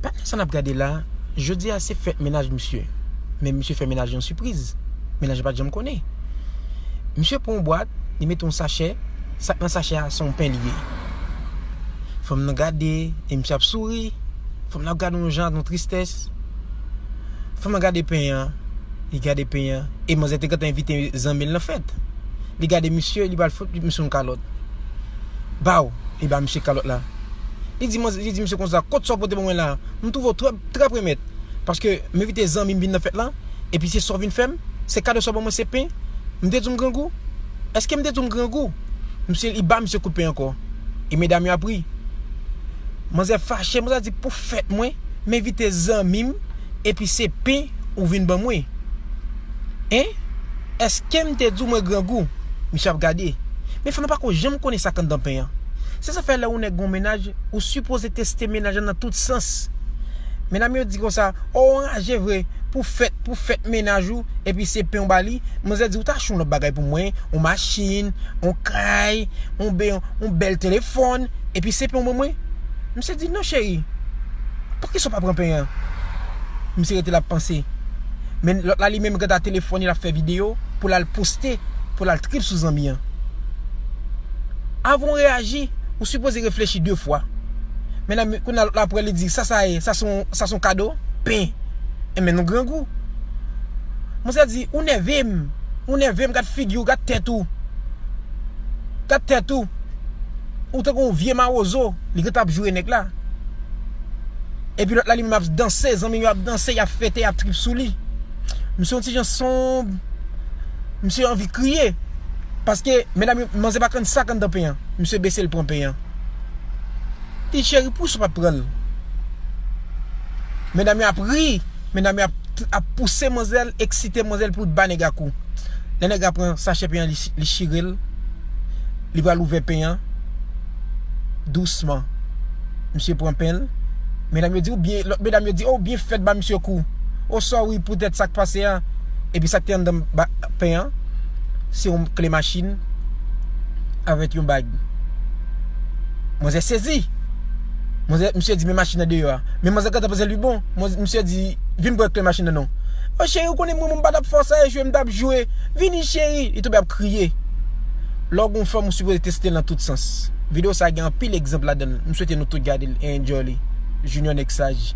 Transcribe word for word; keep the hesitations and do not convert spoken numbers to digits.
Patnè sa n ap gade la, jodi a se fèt mennaj misye. Men misye fè mennaj lan sipriz. Mennaj lan pa t janm konnen. Misye pran yon bwat, li mete yon sachè, sa k nan sachè a se yon pen li ye. Fanm nan gade, e misye ap souri. Fanm nan ap gade yon jan, yon tristès. Fanm nan gade pen an, li gade pen an, e manzè te gentan envite zanmi l nan fèt. Li gade misye, li pral fout misye yon kalòt. Baw, li ba misye kalòt la. Li di, manzè, li di misye konsa, kot sa w pote ban mwen la? M twouve w trè, trè premèt. Paske m envite zanmi m vin nan fèt lan, epi se sa w vin fè m? Se kado sa w ban mwen, se pen? M te di w m grangou? Èske m te di w m grangou? Misye, li ba misye kout pen ankò. E medam yo ap ri. Manzè fache, manzè di, pou fèt mwen, m envite zanmi m, epi se pen ou vin ban mwen. Hein? Èske m te di w mwen grangou? Misye ap gade. Men fanm nan pako janm konnen sa k anndan pen an. Se sa fè lè yon nèg gon mennaj, ou sipoze teste mennaj lan nan tout sans. Medam yo di konsa, o, w anraje vre, pou fèt, pou fèt mennaj ou, epi se pen w ba li. Manzè di, ou ta achte yon lòt bagay pou mwen, yon machin, yon kay, yon bè-, yon bèl telefòn, epi se pen w ban mwen. Misye di, non cheri, poukisa w pa pran pen an? Misye rete l ap panse. Men lòt la li menm gentan telefone, l ap fè videyo pou l al poste, pou l al trip sou zanmi an. Avan w reyaji, ou sipoze reflechi de fwa. Men la, kounye a lòt la pran, li di, sa sa ye, sa se yon, sa se yon kado? Pen. Enben nou grangou. Manzè di, ou nève m, ou nève m, gad figi w, gad tèt ou. Gad tèt ou. Ou tankou yon vye mawozo, li gentan ap joure nèg la. Epi lòt la li menm ap danse, zanmi yo ap danse, y ap fete, y ap trip sou li. Misye yon ti jan sonb. Misye anvi kriye. Paske medam yo, manzè pa konn sa k anndan pen an. Misye bese l pran pen an. Li di, cheri, poukisa w pa t pran l? Medam yo ap ri. Medam yo ap, ap pouse manzè l, eksite manzè l pou l ba nèg la kou. Lè nèg la pran sachè pen an, li, li chire l. Li pral ouvè pen an. Dousman. Misye pran pen l. Medam yo di, ou byen, lòt medam yo di, o, byen fèt ba misye kou. O, sorry poutèt sa k pase a. Epi sa k te anndan ba-, pen an, se yon kle machin avèk yon bag. Manzè sezi. Manzè, misye di, men machin nan deyò a. Men manzè gentan panse li bon. Manzè, misye di, vin pran kle machin nan non. O cheri, ou konnen mwen, mwen m pa t ap fè w sa, e jwe m t ap jwe. Vini cheri. Li tonbe ap kriye. Lè w gon fanm, ou sipoze teste l nan tout sans. Videyo sa a gen anpil egzanp ladan l. M swete nou tout gade l e enjoy li. Junior Nèg Saj.